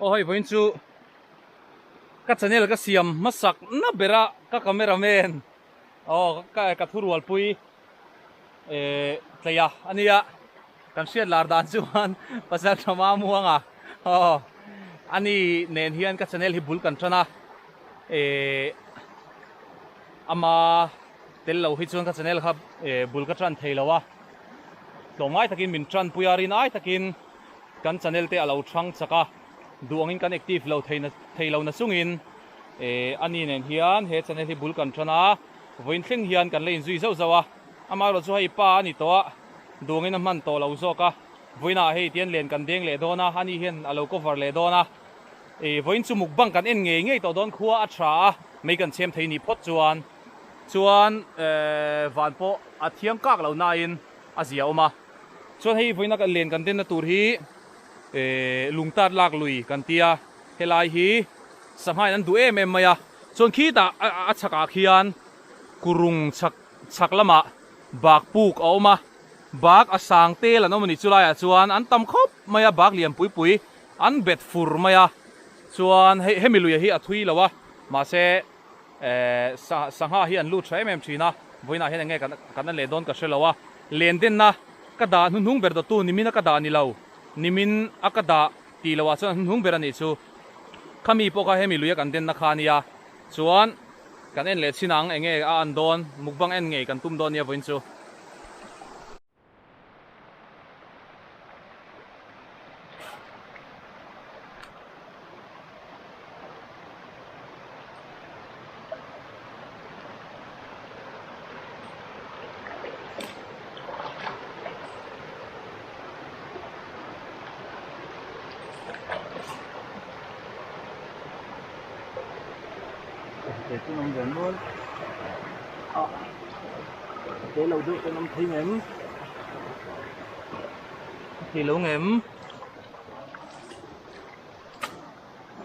Aw hei vawiin chu ka channel ka siam hmasak na bera ka camera man aw ka ka thurualpui eh tleia a nia kan hriat lar dan chuan pasal tha Mamuanga aw ani nen hian ka channel hi bul kan tan a eh ama tel lo hi chuan ka channel kha eh bul ka tan thei lo a tlawmngai takin min tanpui a rin ai takin. Kan channel te a lo thang chak a, duh angin kan active lo thei thei lo na chungin eh a ni nen hian he channel hi bul kan tan a, vawiin thleng hian kan la inzui zauh zauh a, amaherawh chu hei pa a ni tawh a, duh angin a hman tawh lo zawk a, vawiinah hei tian len kan deng leh dawn a, a ni hian a lo cover leh dawn a, eh vawiin chu mukbang kan en ngei ngei tawh dawn khua a tha a, mei kan chhem thei ni phawt chuan chuan eh van pawh a thiang kak lo nain a zia awm a. Chuan hei vawiina kan len kan denna tur hi eh lungtat lak lui kan ti a, helai hi sangha in an duh em em mai a, chuan khitah a chhakah khian kurung chhak chhak lamah bak puk a awm a, bak a sang tel an awm a ni chulaiah chuan an tam khawp mai a, bak lian pui pui an bet fur mai a, chuan hei hemi luia hi a thui lo a, mahse Eh sangha hi an lut tha em em thin a, vawiinah hian enge kan an leh dawn ka hre lo a, len denna ka dah hnuhnung ber dawttu nimin a ka dah ni lo, nimin a ka dah tih loh ah chuan a hnuhnung ber a nih chu, khami pawh kha hemi lui a kan denna kha a nia, chuan kan en leh chin ang enge a an dawn, mukbang en ngei kan tum dawn nia vawiin chu. Te lo deuh ten awm thei ngem thei lo ngem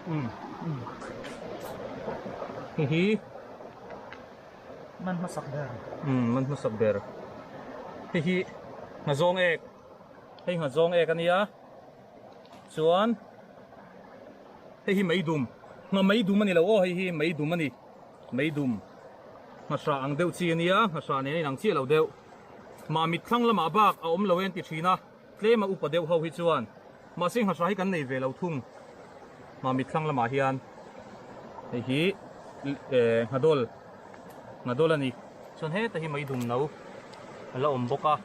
um hi hi man hmasak ber um man hmasak ber hei hi nghazawng ek hei nghazawng ek ania chuan hei hi meidum ngha meidum ani lo aw hei hi meidum ani. Meidum hmasa ang deuh chi a nia, hmasa nen a inang chiah lo deuh. Mahmit thlang lamah bak a awm lo e an ti thin a, tlema upa deuh ho hi chuan mahse hmasa hi kan nei ve lo thung. Mahmit thlang lamah hian hei hi eh nghadawl nghadawl a ni. Chuan heta hi meidum no a la awm bawk a.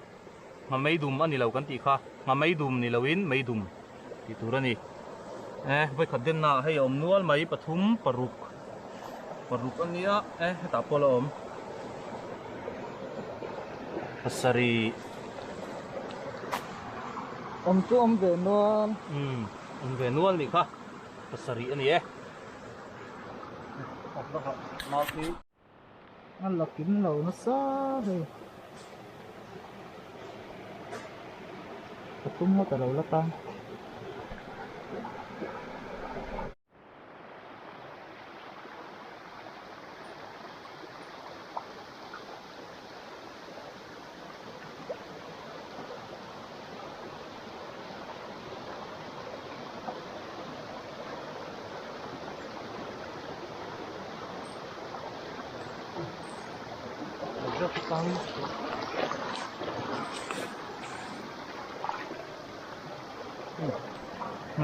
Ngha meidum a ni lo kan tih kha, ngha meidum ni loin meidum tih tur a ni. E, vawikhat denna ah hei a awm nual mai, pathum, paruk, paruk a nia, e, hetah pawh la awm. Pasarih. Awm chu awm ve nual. Umm, awm ve nual nih kha, pasarih a ni e. A la kim lo nasa hei ka tum ngawt a lo la tang.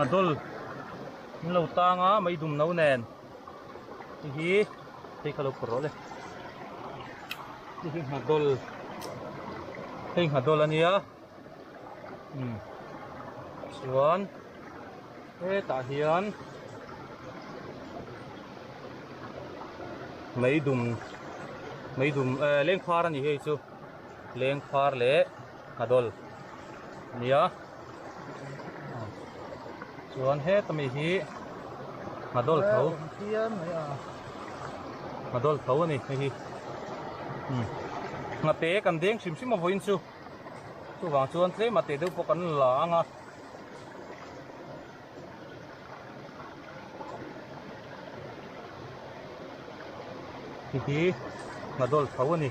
Nghadol an lo tang a mai dum no nen hei hi hei kha lo phawrh rawh le hei hi nghadol hei nghadol a nia umm chuan hetah hian meidum meidum eh lengphar a ni hei chu lengphar leh nghadawl a ni a chuan heta mi hi nghadawl tho nghadawl tho a ni hei hi umm nghate kan deng hrim hrim a vawiin chu chuvang chuan tlem a teh deuh pawh kan la ang a. Hei hi nghadawl tho a ni.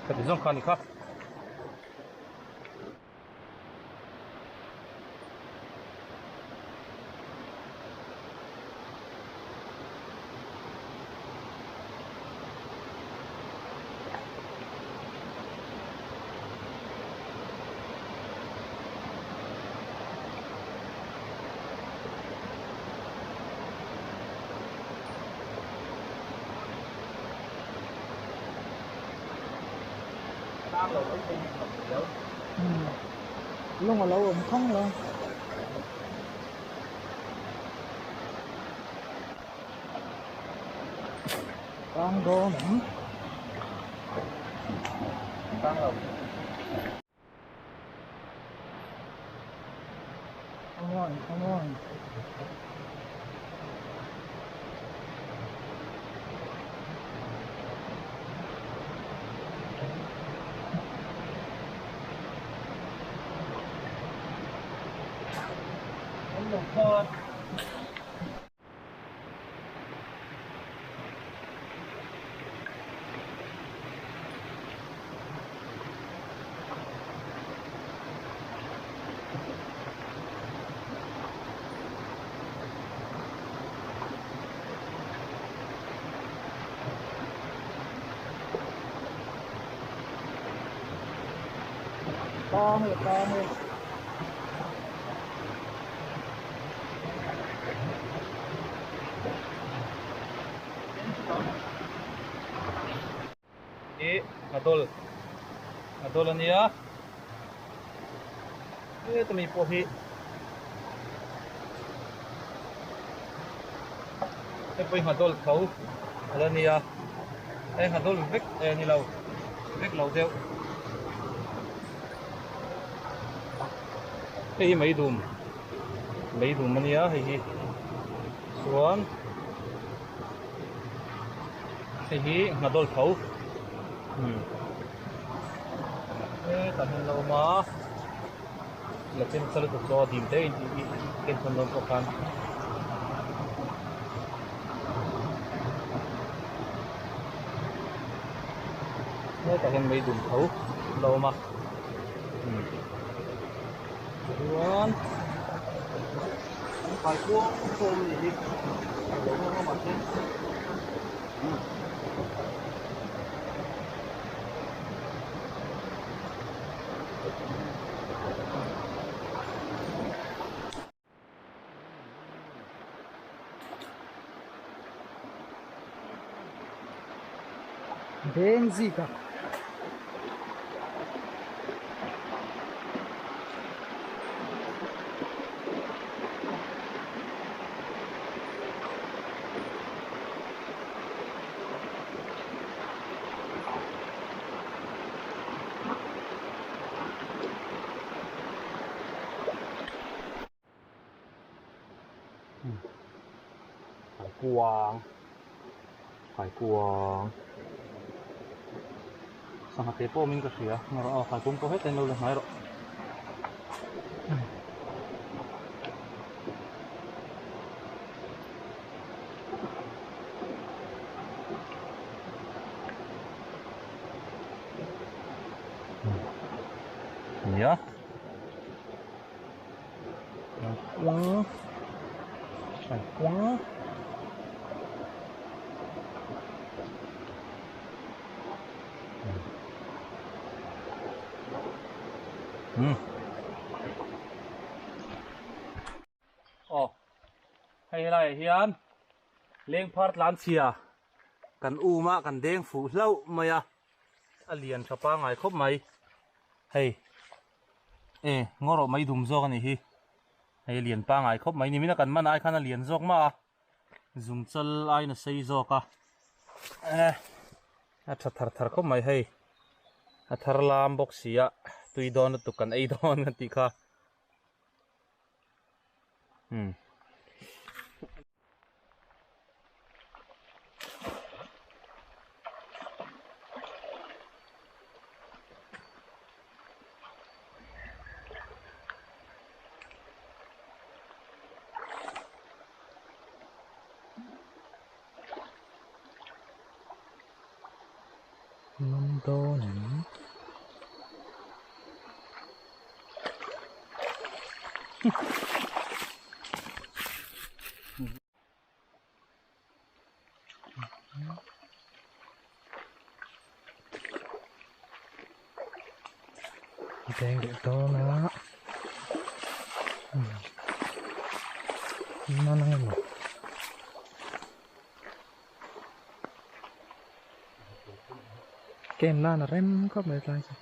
Khati zawng kha a ni kha. Lung a lo awm khang lo. Tang dawn ang. Tang lo. Come on, come on. Tang e, tang e. Ih Ngadawl Ngadawl a nia heta mi pawh hi hei pawh hi Ngadawl tho a la nia hei Ngadawl vek eh ni lo vek lo deuh hei hi meidum meidum a nia hei hi chuan. Hei hi nghadawl tho hetah hian an lo awm a la chem nasa lutuk chu a dim te in tih hi ken chhawn dawn pawh khan hetah hian mei dum tho an lo awm a chuan an kaikuang sawm a nih hi. Beng zika. Kaikuang Kaikuang Sangha te pawh awmin ka hria ngarawh aw kaikuang pawh heta in lo la hnai rawh. Nia. Kaikuang Kaikuang Umm. Aw hei helaiah hian lengphar tlan chhia kan um a kan deng fuh hlauh mai a a lian tha pangngai khawp mai hei e ngaw rawh mai dum zawk a nih hi hei a lian pangngai khawp mai nimin a kan man ai khan a lian zawk mah a zung chal aiin a sei zawk a e a tha thar thar khawp mai hei a thar lam bawk si a tui dawn lutuk kan ei dawn kan tih kha umm. Ngam dawn em? Deng leh dawn a man ang emaw ken nan a rem khawp mai tlai chu.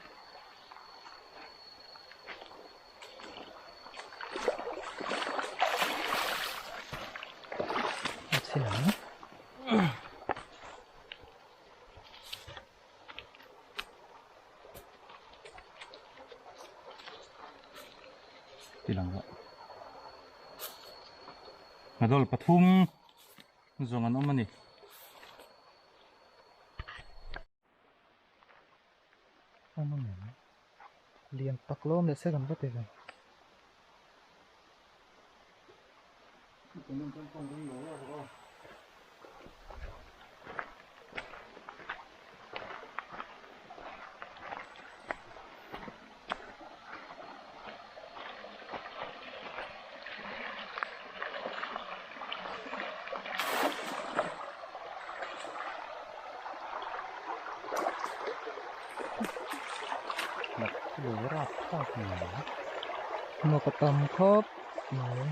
Tilang rawh. Nghadol pathum zawng an awm a ni. Awm ang em? Lian tak lawm leh se kan va ti ve. Hnawk a tam khawp mai.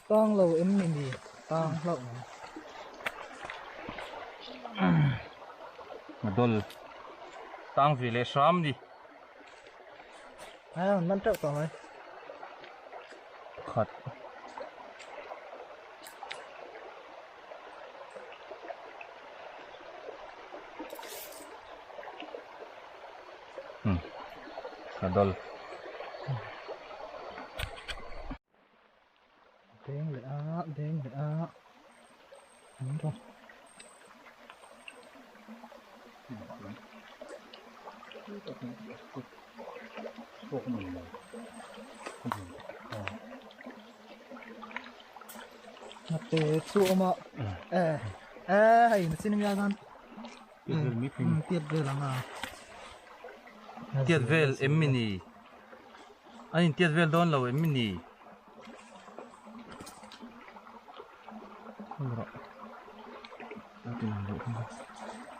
Tang lo em ni ni tang hlauh mai. Madol tang ve leh hram ni. A man teuh tawh mai. Khat. Madol. Deng leh a, deng leh a. An rawh. Ngate chu awm a. E, e hei na chin ania khan. Tiat vel mi phei. Tiat vel ang a. Tiat vel em mi ni? An intiat vel dawn lo em mi ni?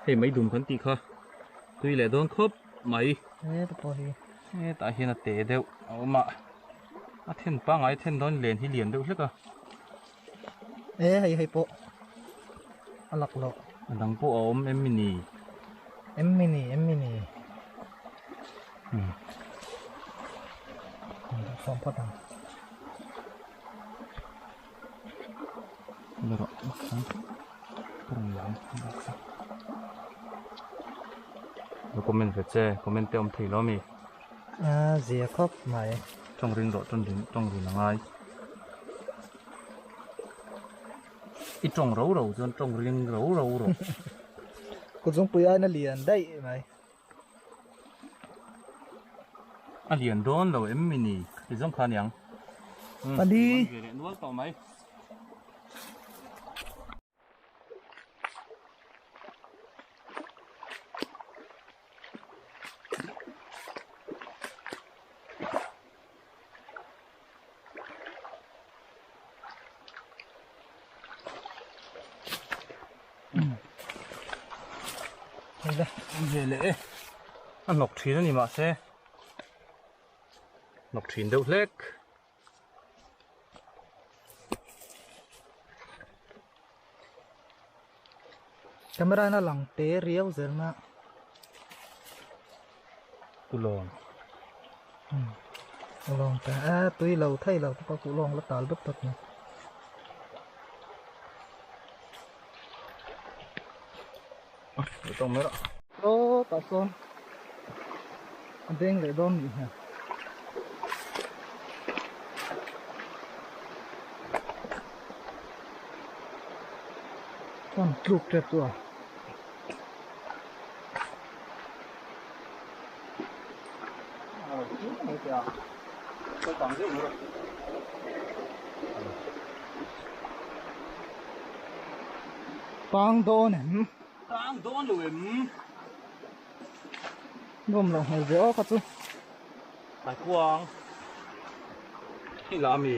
Hei mai dum kan tih kha tui leh dawn khawp mai. Hetah hian a te deuh a awm a, a then pangngai then dawn len hi lian deuh hlek a. E hei hei pawh a lak loh. A dang pawh a awm em mi ni? Em mi ni em mi ni? Sawm phawt ang. Comment ve che comment te awm thei lo ami a zia khawp mai tawng ring rawh tawng ring tawng rin angai i tawng ro ro chuan tawng ring ro ro rawh kut zungpui aina lian daih mai. A lian dawn lo em mi ni? Ti zawng kha aniang. Pali. Ve leh nual tawh mai. Ve leh e a hnawk thin a ni mahse hnawk thin deuh hlek. Camera in a lang te riau zel na. Ulawng. Ulawng te a tui lo thei lo te pawh ulawng la tal deuh tawp mai. Tawng mai rawh. Aw tah sawn a beng leh dawn nih hmel. Chuan tluk tep chu a. Tang dawn em? Tang dawn lo em? Nuam lo hmel ve aw kha chu. Kaikuang. Hei la ami.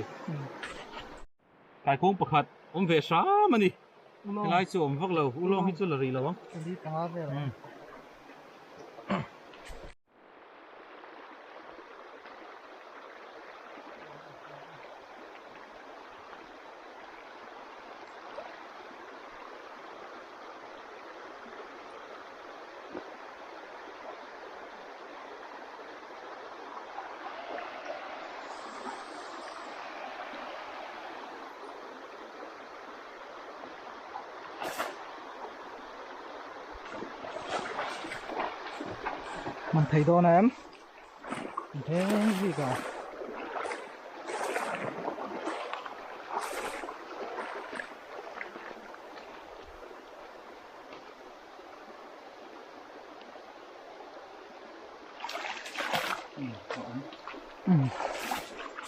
Kaikuang pakhat awm ve hram a ni. Helai chu awm vak lo. Ulawng hi chu la rih lo ang. Pali panga vel ang. Man thei dawn em? Deng bik a.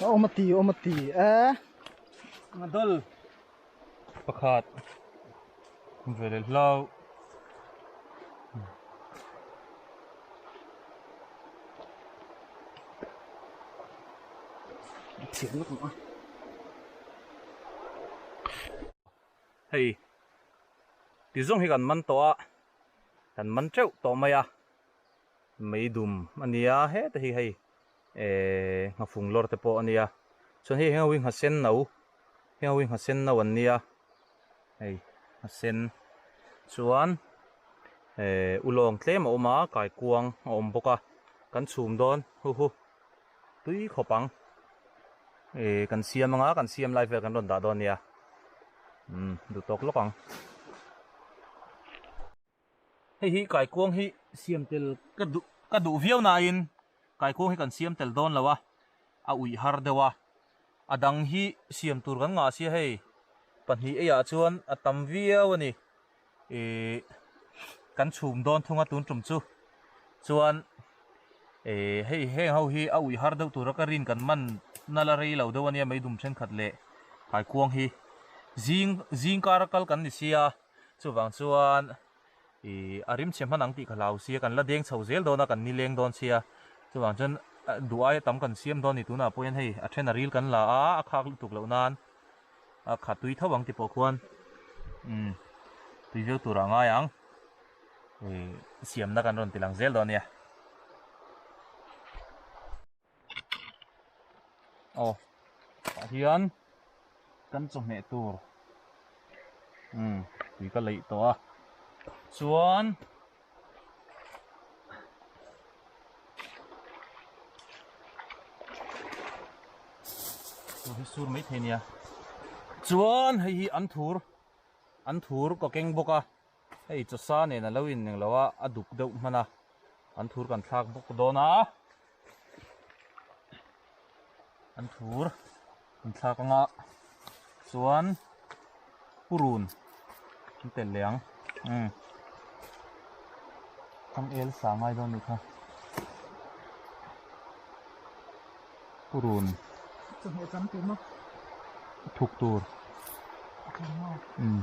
Awm a ti awm a ti e. Ngadal pakhat veleh hlau. Hei ti zawng hi kan man tawh a kan man teuh tawh mai a meidum a nia heta hi hei ehh nghafung lawr te pawh a nia chuan hei heng ho hi nghasen no heng ho hi nghasen no an nia hei nghasen chuan ehh ulawng tlem a awm a kaikuang a awm bawk a kan chhum dawn hu hu tui khawp ang eh kan siam anga kan siam lai vel kan rawn dah dawn nia umm duh tawk lawk ang hei hi kaikuang hi siam tel ka duh ka duh viau nain kaikuang hi kan siam tel dawn lo a a uih har deuh a a dang hi siam tur kan ngah sia hei pahnih eiah chuan a tam viau a ni Ihh kan chhum dawn thung a tun tum chu chuan ihh hei heng ho hi a uih har deuh tura ka rin kan man na la rei lo deuh a nia meidum thenkhat leh kaikuang hi zing zing kar a kal kan ni sia chuvang chuan ihh a rim chhe hman ang tih ka hlau sia kan la deng chho zel dawn a kan ni leng dawn sia chuvang chuan duh aia tam kan siam dawn a ni tunah pawh hian hei a then a ril kan la a a khak lutuk loh nan. a kha tui tho ang ti pawh khuan umm tui viau tur ah ngai ang ih siamna kan rawn ti lang zel dawn a nia aw tah hian kan chawhmeh tur umm tui ka leih tawh a chuan. Tur hi sur mai thei nia chuan hei hi an thur an thur ka keng bawk a hei chawsa nen a lo in englo a a duk deuh hman a an thur kan thlak bawk dawn a an thur an thlak anga chuan purun an telh leh ang umm changel sa ngai dawn anih kha purun thuk tur umm.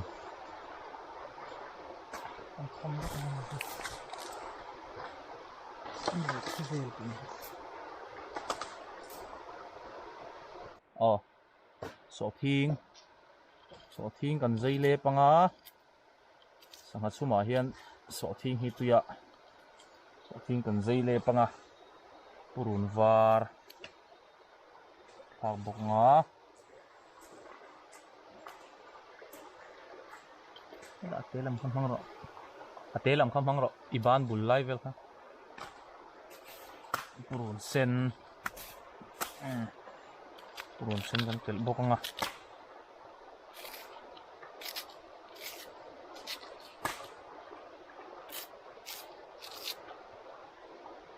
Aw sawhthing sawhthing kan zai lep anga sangha chhumah hian sawhthing hi tuiah sawhthing kan zai lep anga purun var thlak bawk anga a te lam kha hmang rawh a te lam kha hmang rawh i ban bul lai vel kha purun sen purun sen kan telh bawk anga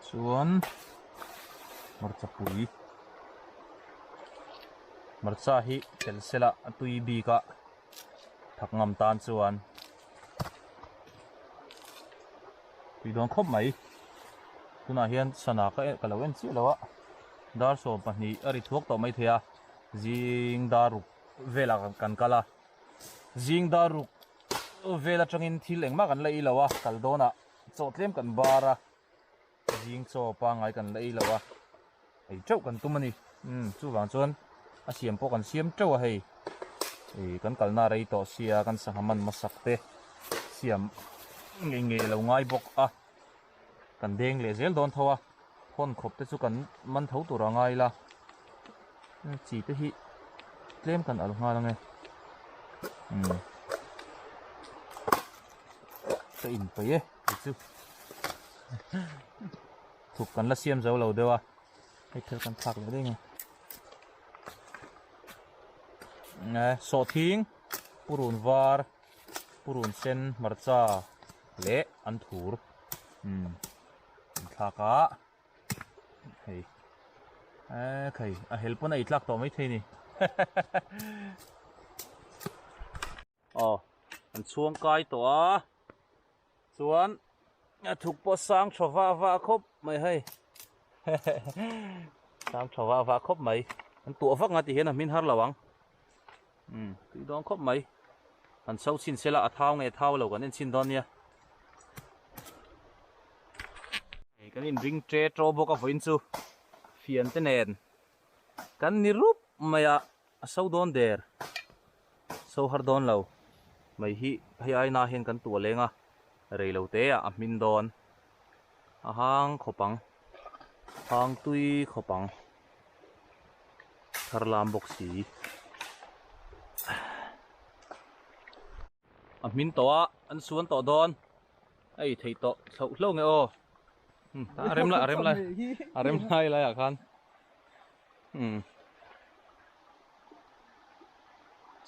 chuan hmarcha pui hmarcha hi tel sela a tui bik a thak ngam tan chuan tui dawn khawp mai tunah hian sana ka ka lo en chiah lo a dar 12 a ri thuak tawh mai thei a zing dar ruk velah kan kal a zing dar ruk vel atangin thil engmah kan la ei lo a kal dawnah chaw tlem kan bar a zing chaw pangngai kan la ei lo a ei teuh kan tum a ni umm chuvang chuan a siam pawh kan siam teuh a hei ih kan kalna rei tawh sia kan sangha man hmasak te siam ngei ngei a lo ngai bawk a kan deng leh zel dawn tho a hawn khawp te chu kan man tho tur a ngai la chi te hi tlem kan al nghal ange umm ka inpeih e ti chu thuk kan la siam zo lo deuh a hei thil kan thlak leh daih nge sawhthing purun var purun sen hmarcha leh an thur umm. thlak a hei eh khai a hel pawn a ei tlak tawh maithei ni aw an chhuang kai tawh a chuan a thuk pawh sang tha vah vah khawp mai hei sang tha vah vah khawp mai an tuah vak nga ti hian a hmin har lo ang umm tui dawn khawp mai han so chhin sela a thau nge thau lo kan en chhin dawn nia hei kan in ring tre to bawk a vawiin chu fian te nen kan ni rup mai a a so dawn der so har dawn lo mai hi hei aina hian kan tuah leng a rei lo te ah a hmin dawn a hang khawp ang hang tui khawp ang. Thar lam bawk si. A hmin tawh a, an suan tawh dawn. A ei theih tawh hloh hloh nge aw. A rem lai a rem lai a rem lai lai ah khan. Um.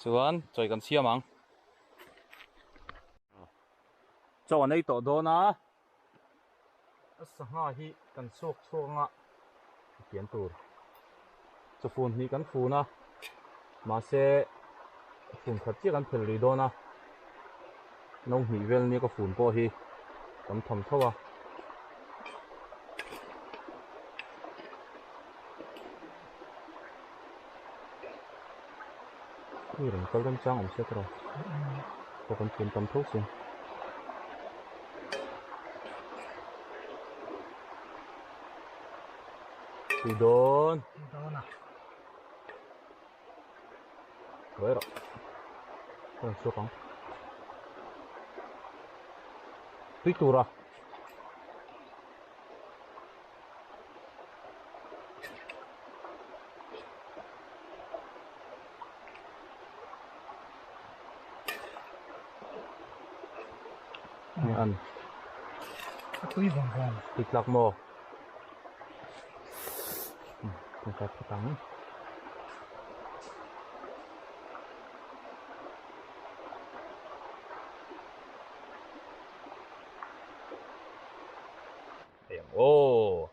Chuan chawi kan siam ang. Chaw an ei tawh dawn a. A sangha hi kan chhuak chhuak anga a pian tur chaw fun hnih kan fun a mahse fun khat chiah kan phel rih dawn a no hnih vel nia ka fun pawh hi tam tham tho a. Mi rawn kal remchang awm se tawh pawh kan thiam tam tho si. Tui dawn. Tui dawn a. Tuai rawh. Ka rawn chhuak ang. Tui tur a. An a tui vang vang tui tlak maw kan kai phawt ang Aw.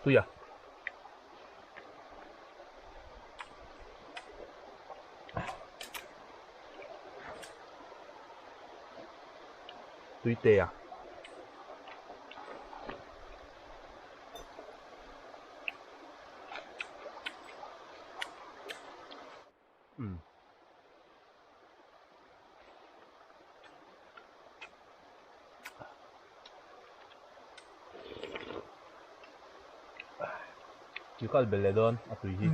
Tuia. Tui te a. Um. Chu kal bel leh dawn a tui hi.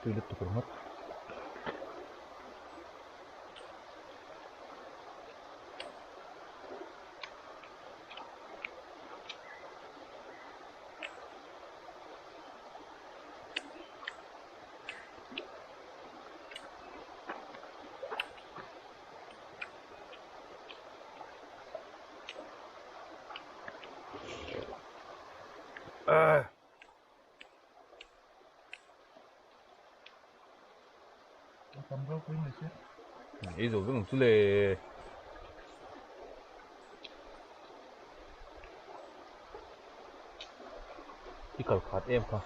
Tui lutuk ringawt. Tam ropui mai se. Ei zo vek ang chu le. I kal khat em kha.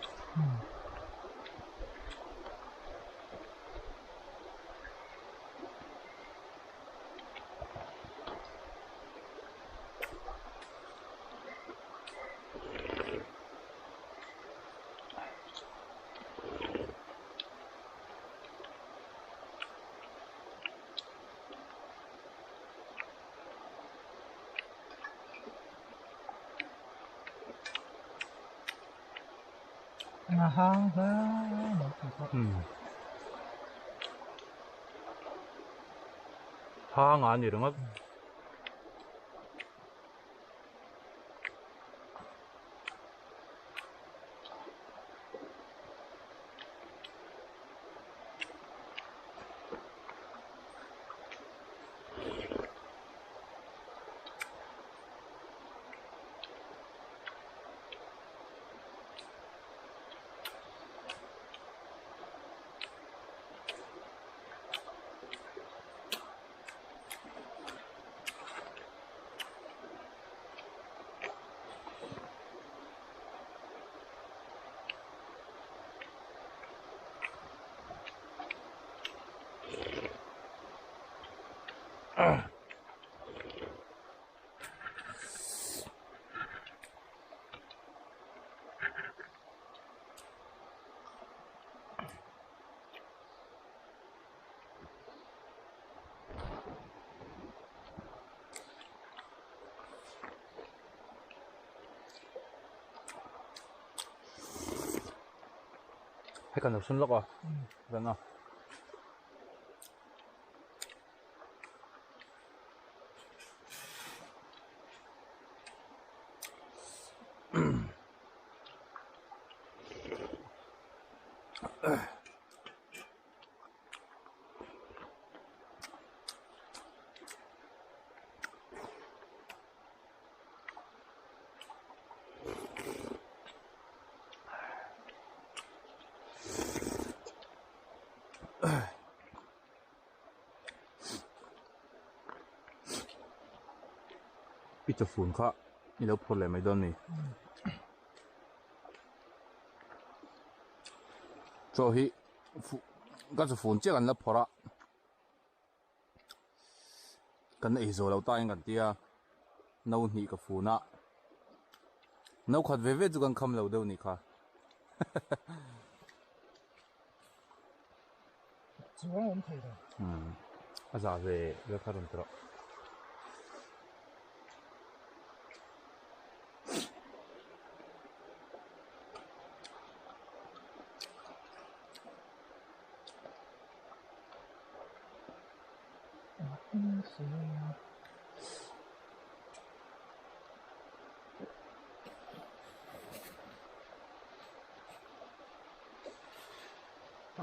A hang hle mai tih pawh. Hang a ni ringawt. Hei kan lo sun lawk a zan a. I chawfun kha i lo phur leh mai dawn a ni. Chaw hi ka chawfun chiah kan la phawrh a. Kan ei zawh loh tain kan tia no hnih ka fun a no khat ve ve chu kan kham lo deuh nih kha Chuang awm thei lo. Umm a za ve ve kha rawn ti rawh.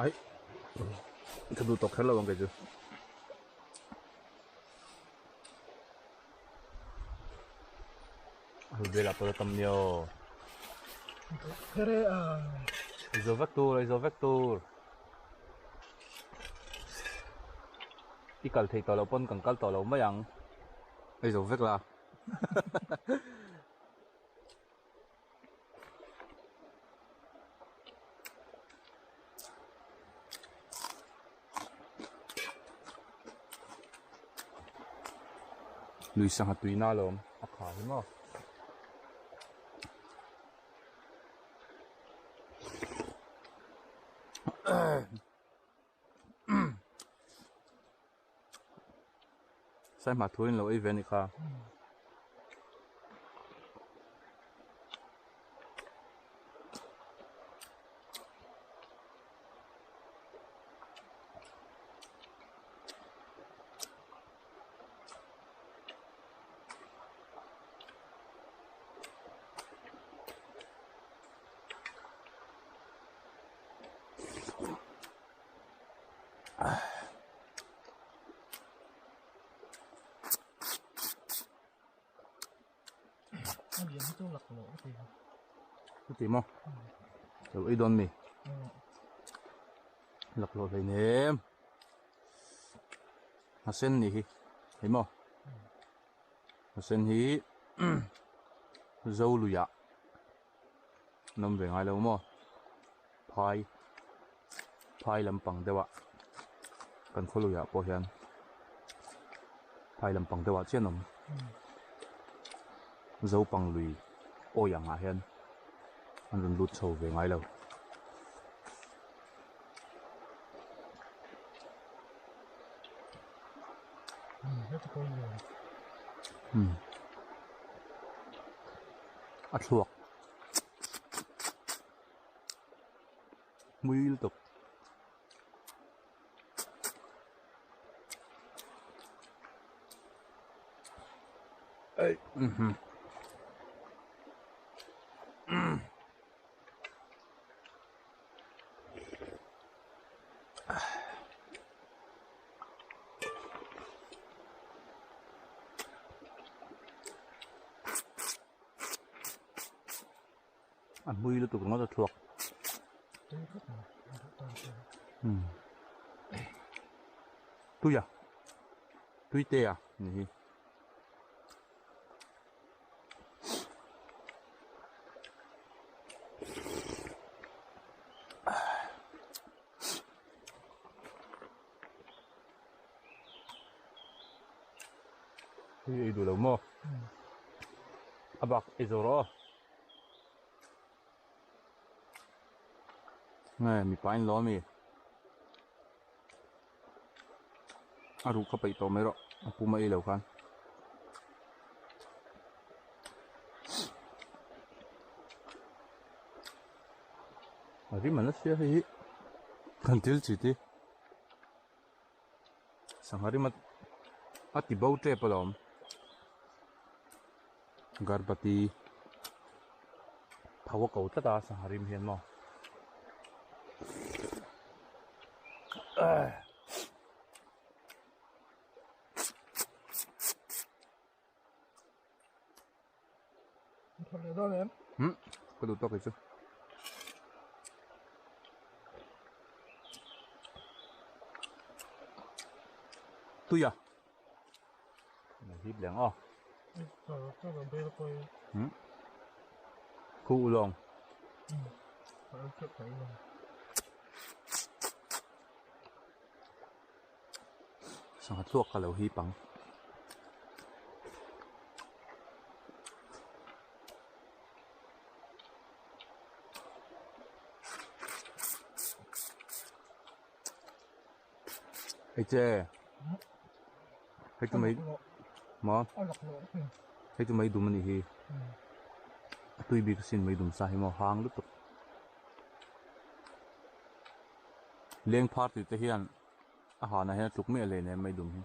Ai ka duh tawk kher lo ang kei chu. Velah pawh a tam nia aw. Ei zo vek tur ei zo vek tur. I kal thei tawh loh pawn kan kal tawh lo mai ang. Ei zo vek la. Lui sangha tuina alawm a kha hi maw. Saihma thu in lo ei ve a ni kha. Ti maw lo ei dawn mi laklawh hleinem a sen nih hi hei maw a sen hi Zoluiah an awm ve ngai lo maw phai phai lampang deuh ah kan khawluiah pawh hian phai lampang deuh ah chiah an awm zopang lui awi ang ah hian an rawn lut chho ve ngai lo. A thluak. Hmui lutuk. Ei mhm. A hmui lutuk ringawt a thluak. Hmm. Tuia. Tuitea ni hi. Hei ei duh lo maw? A bak ei zo rawh aw. Nge mipa in lo ami? A ruh kha peih tawh mai rawh a pum a ei lo khan. A rim an la sia hei hi kan thil chi te sangha rim a ti bo tep alawm garbati tho a ko tlat a sangha rim hian maw. Hmm, ka duh tawk chu. Tuia. Na hip leng aw. Hmm. Khu ulong. Sangha thluak ka lo hip ang. Hei che. Hei chu mai maw hei chu mai dum a nih hi. A tui bik asin mai dum sa hi maw hang lutuk. Leng phar tih te hian a hana hian a tluk miah hle nen mai dum hi.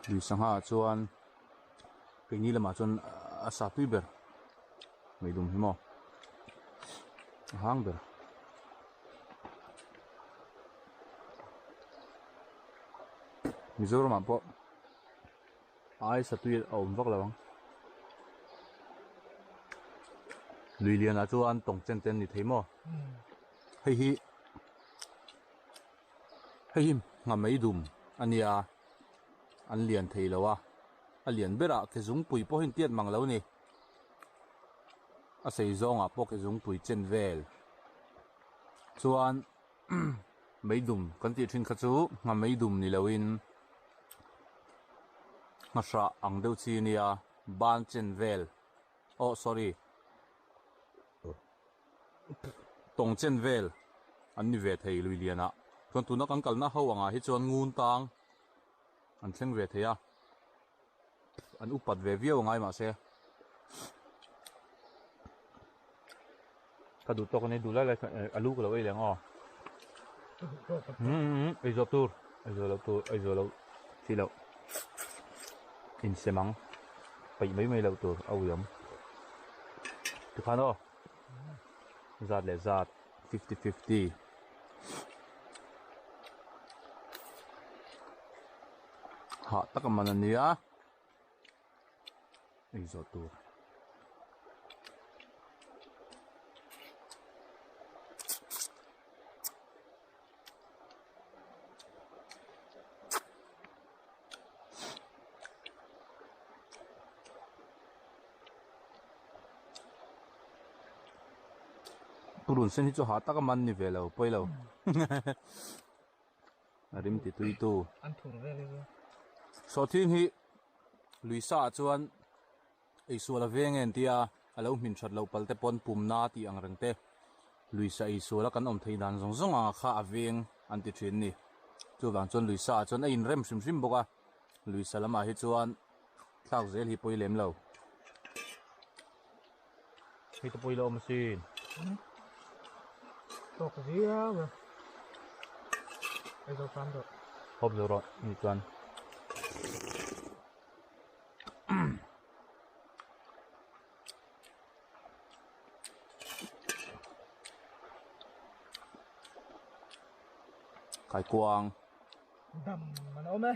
Lui sangha ah chuan keini lamah chuan a sa tui ber mai dum hi maw a hang ber. Mizoram ah pawh. Ai satui a awm vak lo ang. Lui lianah chuan tawng chen te an ni thei maw? Hei hi hei hi nghamei dum a nia an lian thei lo a a lian berah ke zungpui pawh hi an tiat mang lo a ni a sei zawngah pawh ke zungpui chen vel chuan. Meidum kan tih thin kha chu ngha meidum ni loin ngha hrah ang deuh chi a nia ban chen vel oh sorry tawng chen vel an ni ve thei lui lian ah chuan tuna kan kalna ho angah hi chuan ngun tang an thleng ve thei a an upat ve viau angai mahse ka duh tawk ani duh lai lai alu ka lo ei leh ang aw umm ei zawh tur ei zawh loh tur ei zawh loh chi loh insem ang peih mai mai loh tur a ui awm tikhan aw zat leh zat fifty fifty. Hah tak a man a nia ei zawh tur. Purun sen hi chu hah tak a man ni ve lo pawi lo. A rim ti tui tu. An thur vel hi chu. Sawhthing hi lui sa ah chuan eisual a veng em tia a lo hmin that loh pal te pawn pumna tih ang reng te lui sa eisual a kan awm theih dan zawng zawng anga kha a veng an ti thin a ni. Chuvang chuan lui sa ah chuan a inrem hrim hrim bawk a, lui sa lamah hi chuan thlak zel hi pawi lem lo. Hei te pawh hi la awm asin. Tawk viau e. Ei zo tan rawh. Hawp zo rawh ni chuan. Kaikuang. Dam an awm e.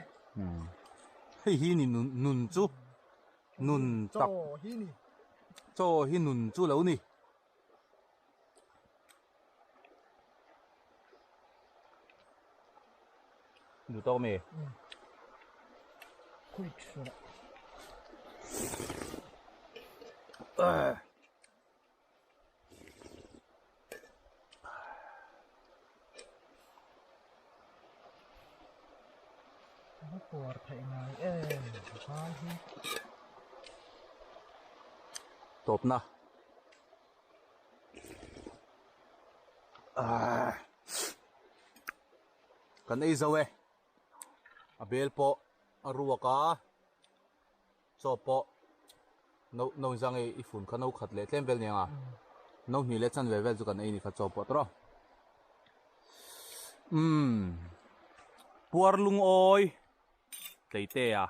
Hei hi ni nun chu. Nun tak. Chaw hi ni. Chaw hi nun chu lo ni. Duh tawk mi? Quick sura. A puar theih ngai em vai hi. Tawpna. Kan ei zo e. A bel pawh a ruak a. Chaw pawh no no inzang i i fun kha no khat leh tlem vel nia no hnih leh chanve vel chu kan ei ni kha chaw pawh tawrh a umm puar lungawi tleite a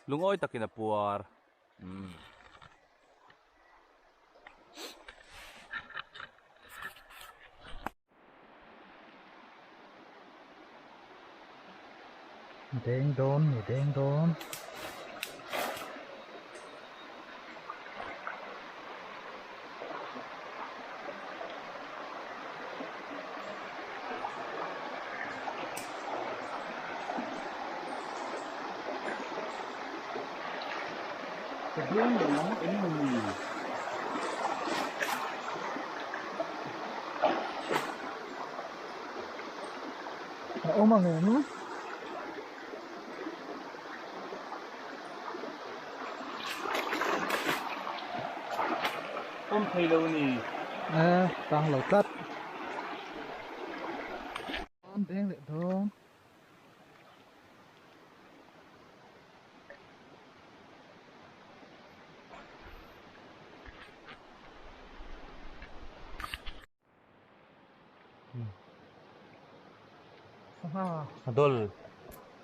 lungawi takin a puar umm. Deng dawn ni deng dawn. Ka deng lo ang eng ni. A awm ang em? Awm thei lo ni. E, tang lo tlat. An deng leh dawn. Nghadoll.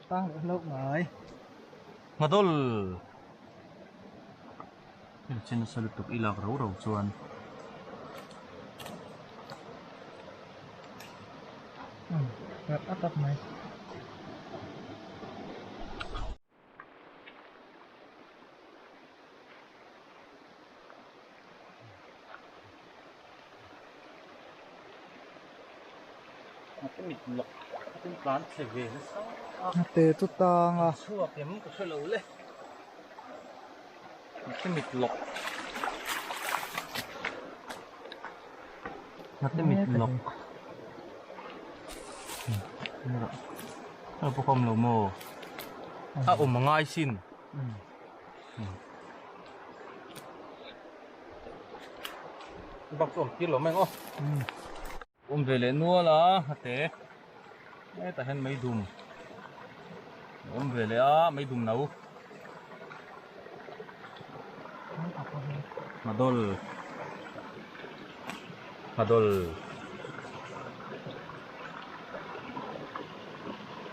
Tang leh hlauh ngai. Nghadoll. Chin nasa lutuk i lak rau rau chuan. Nghat a tak mai. Te chu tang a. Chhuak em ka hre lo le. Ngate mit lawk. Ngate mit lawk. A pawh awm lo maw? A awm a ngai sin. Bak chu awm tir lo mai ang aw. Awm ve leh nual a ngate. Hetah hian meidum a awm ve leh a meidum no. Ngadawl Ngadawl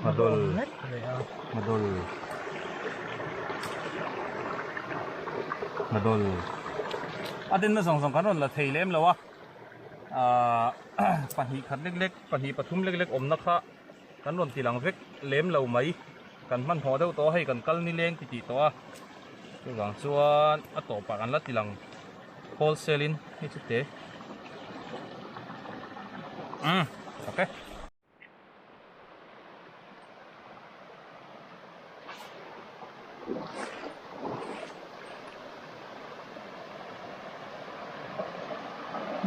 Ngadawl Ngadawl Ngadawl A denna zawng zawng kan rawn la thei lem lo a ahh pahnih khat lek lek pahnih pathum lek lek awmna kha kan rawn ti lang vek lem lo mai kan hmanhmawh deuh tawh a hei kan kal nileng ti tih tawh a chuvang chuan a tawpah kan la ti lang wholesale in hei chu te umm ok.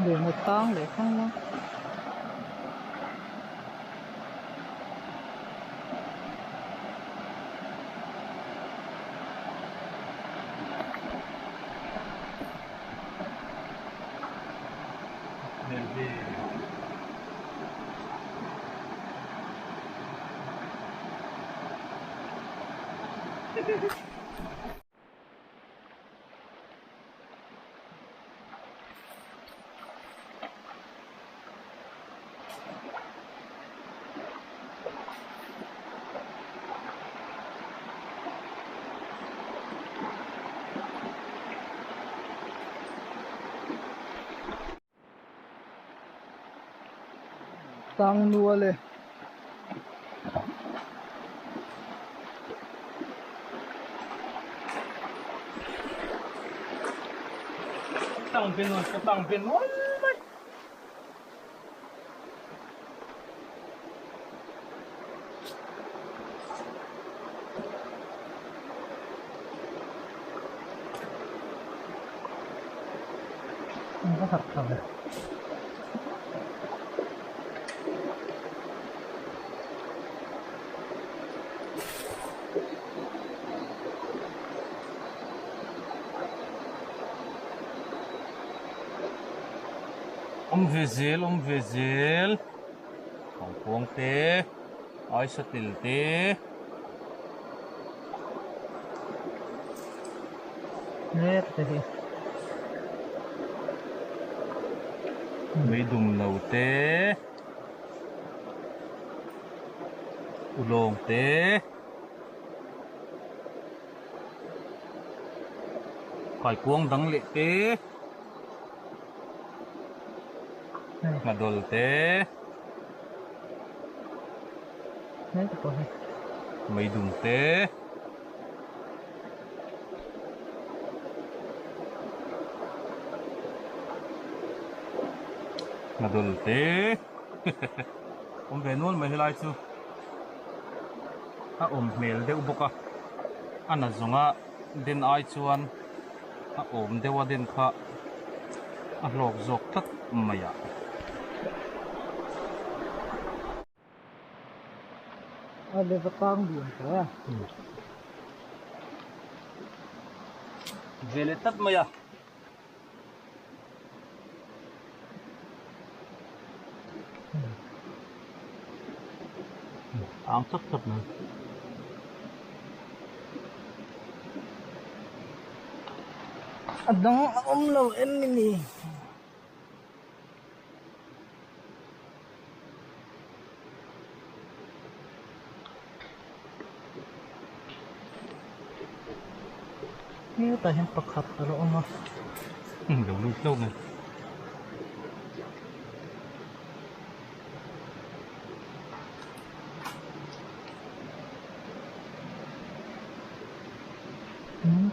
Lehna tang leh khang la. Tang nual e. Tang ve nual ka tang ve nual mai. Va harh tha ve. Awm ve zel awm ve zel thangkhuang te aisatel te. Mek te hi. Meidum no te ulawng te. Kaikuang dang leh te Ngadawl te Meidum te Ngadawl te Awm ve nual mai helai chu. A awm hmel deuh bawk a, a na zawnga den ai chuan a awm deuh a den kha a hlawk zawk tlat mai a. A leva tang lian tawh a. Ve leh tlat mai a. Ang chap chap mai. A dang a awm lo em ni ni? Hetah hian pakhat a lo awm a. Lo lut hlauh mai.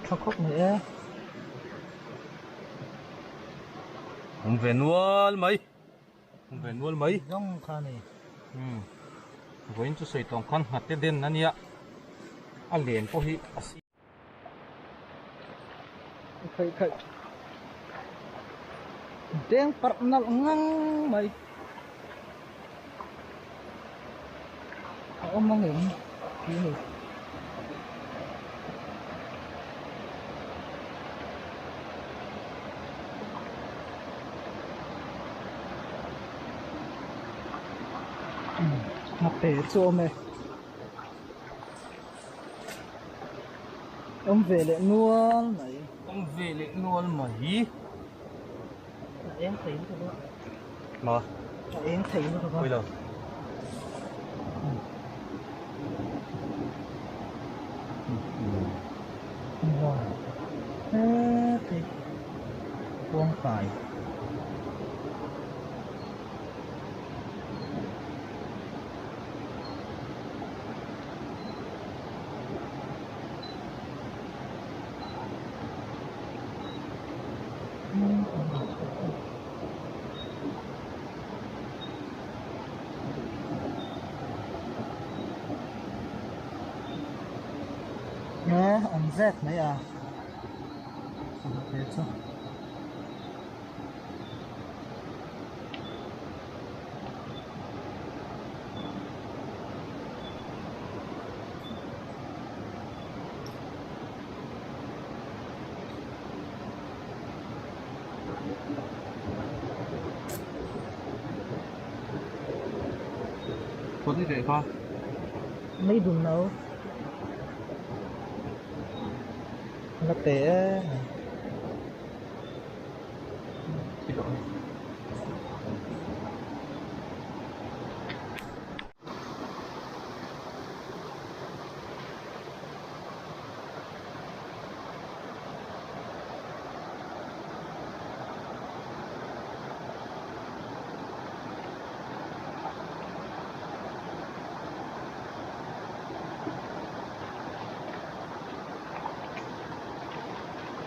Tha khawp mai e. Awm ve nual mai. Awm ve nual mai. Zawng kha ni. Umm. Vawiin chu sawi tawng khan nghate den a nia. A len pawh hi a si. Khaih khaih. Deng parh nalh ngang mai. A awm ang em tih ni. Ngate chu awm e. Awm ve leh nual mai. Awm ve leh nual mai. A eng thei lutuk a. Ma. A eng thei lutuk a. Pawilo. Wow. Heti. Kawngkai. Nge awm zet mai a he chu. Kawt ni teh kha. Mei dum no. La te e.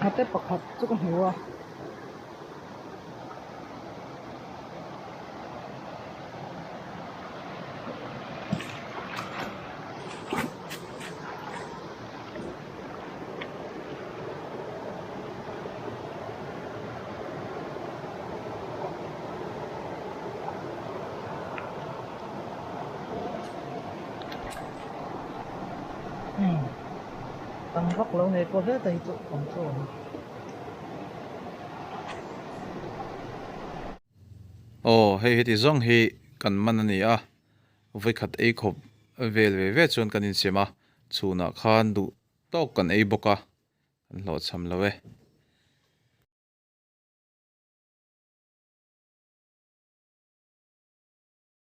Nghate pakhat chu ka hmu a. Tam vak lo nei pawh hle ta hi chu awm chu awm. Aw hei heti zawng hi kan man a ni a, vawikhat ei khawp vel ve ve chuan kan insiam a, chhunah khan duh tawk kan ei bawk a, kan hlawhchham lo e.